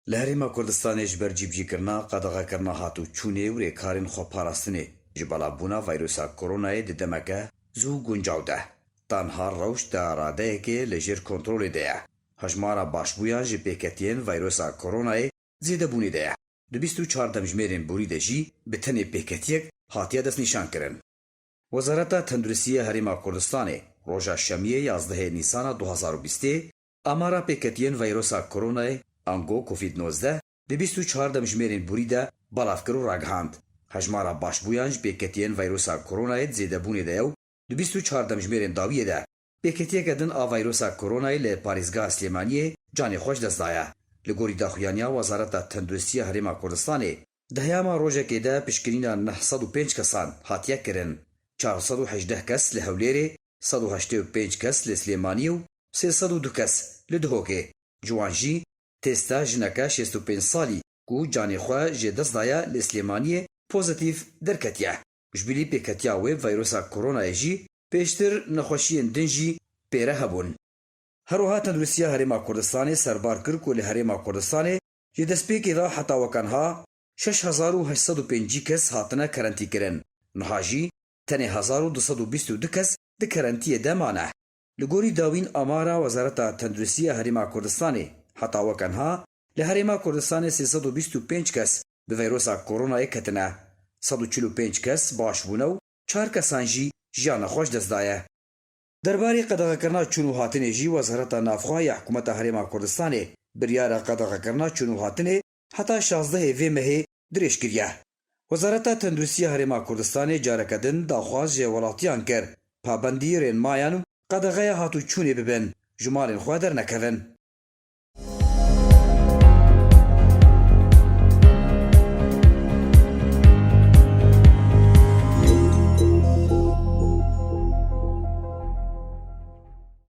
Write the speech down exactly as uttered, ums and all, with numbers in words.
Li Herêma Kurdistanê ji ber cîbicîkirina qedexekirina hatûçûnê û rêkarên xweparastinê ji belavbûna vîrusa koronayê di demeke zû guncaw de, tanha rewş di radeyekê li jêr kontrolê de ye. Hejmara başbûyan ji pêketiyên vîrusa koronayê zêdebûnê de ye. Di bîst û çar demjimêrên borî de jî bi tenê pêketiyek hatiye destnîşankirin. Wezareta Tenduristiya Herêma Kurdistanê roja Şemiyê yazdehê Nîsana du hazar û bîstê amara pêketiyên vîrusa koronayê, ango Covid nozdeh, di bîst û çar demjimêrên borî de belav kir û ragihand. Hejmara başbûyan ji pêketiyên vîrusa koronayê di zêdebûnê de ye û di bîst û çar demjimêrên dawiyê de pêketiyeke din a vîrusa koronayê li parêzgeha Silêmaniyê canê xwe ji dest daye. Li gorî daxuyaniya Wezareta Tenduristiya Herêma Kurdistanê, di heyama rojekê de piştgirîna neh sed û pênc kesan hatiye kirin. Çar sed û hejdeh kes li Hewlêrê, sed û heştê û pênc kes li Silêmaniyê û sê sed û du kes li Duhokê. Ji wan jî testa jineke şêst û pênc salî ku canê xwe jê dest daye li Silêmaniyê pozîtîf derketiye. Ji bilî pêketiya wê vîrusa koronayê jî pêştir nexweşiyên din jî pê re hebûn. Her wiha Tenduristiya Herêma Kurdistanê serbar kir ku li Herêma Kurdistanê ji destpêkê ve heta wekaniha şeş hezar û heşt sed û pêncî kes hatine kerentîkirin. Niha jî tenê hezar û du sed û bîst û du kes di kerentiyê de mane. Li gorî dawîn amara Wezareta Tenduristiya Herêma Kurdistanê, heta wekaniha li Herêma Kurdistanê sê sed û bîst û pênc kes bi vîrusa koronayê ketine, sed û çil û pênc kes baş bûne û çar kesan jî jiyana xwe ji dest daye. Derbarê qedexekirina çûn û hatinê jî Wezareta Navxwe ya Hikûmeta Herêma Kurdistanê biryara qedexekirina çûn û hatinê heta şazdehê vê mehê dirêj kiriye. Wezareta Tenduristiya Herêma Kurdistanê careke din daxwaz ji welatiyan kir, pabendî rênmayan û qedexeya hatûçûnê bibin, ji malên xwe dernekevin.